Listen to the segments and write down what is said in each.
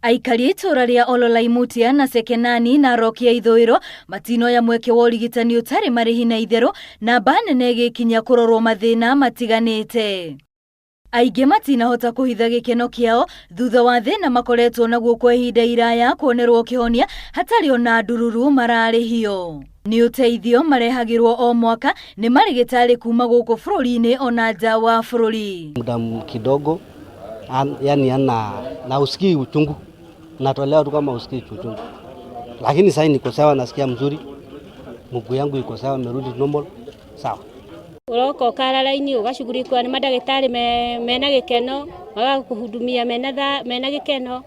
Aikari a itũũra rĩa Ololaimutia na Sekenani Narok ya ithũĩro matinoya mweke wa ũrigitani ũtarĩ marĩhi na itherũ, namba nene ĩgĩkinya kũrorwo mathĩna matiganĩte. Aingĩ matinahota kũhitha gĩkeno kĩao thutha wa thĩna makoretwo naguo kwa ihinda iraya kuonerwo kĩhonia hatarĩ ona ndururu mararĩhio. Nĩ ũteithio marehagĩrwo o mwaka nĩ marĩgĩtarĩ kuma gũkũ bũrũri-inĩ ona nja wa bũrũri. Muda kidogo yani ana na usikii uchungu, natolewa tu kama usikii uchungu, lakini sasa niko sawa, nasikia mzuri, mguu yangu iko sawa, merudi normal, sawa. Ũroka ũkara raini ũgacugurikwo nĩ mandagĩtarĩ mena gĩkeno, magakũhudumia mena gĩkeno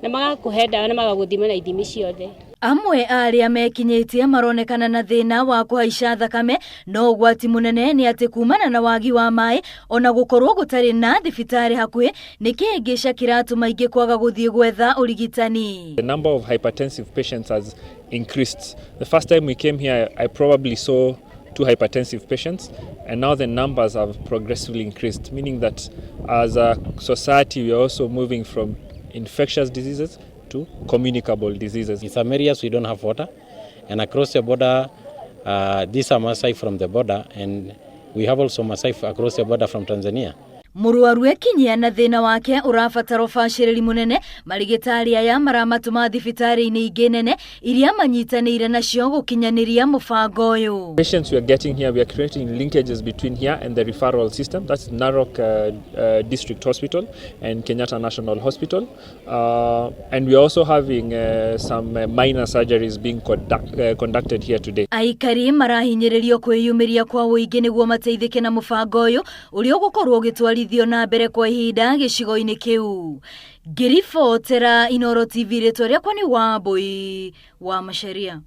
na magakũhe ndawa na magagũthima na ithimi ciothe. Amwe a arĩa mekinyĩtie maronekana na thĩna wa kũhaica thakame, no ũgwati mũnene nĩ atĩ kumana na wagi wa maĩ ona gũkorwo gũtarĩ na thibitarĩ hakuhĩ nĩ kĩhĩngĩca kĩratũma aingĩ kwaga gũthiĩ gwetha ũrigitani. The number of hypertensive patients has increased. The first time we came here, I probably saw 2 hypertensive patients, and now the numbers have progressively increased, meaning that as a society we are also moving from infectious diseases to communicable diseases. In some areas we don't have water, and across the border, these are Maasai from the border, and we have also Maasai across the border from Tanzania. Mũrwaru ekinyia na thĩna wake ũrabatara ũbacĩrĩri mũnene, marigĩtarĩ aya maramatũma thibitarĩ-inĩ ingĩ nene iria manyitanĩire nacio gũkinyanĩria mũbango ũyũ. Patients we are getting here, we are creating linkages between here and the referral system. That's Narok District Hospital and Kenyatta National Hospital. And we are also having some minor surgeries being conducted here today. Aikari marahinyĩrĩrio kwĩyumĩria kwa ũingĩ nĩguo mateithĩke na mũbango ũyũ ũrĩa ũgũkorwo ũgĩtwarithio na mbere kwa ihinda gĩcigo-inĩ kĩu. Ngĩribotera Inooro TV, rĩtwa rĩakwa nĩ Wambui wa Macharia.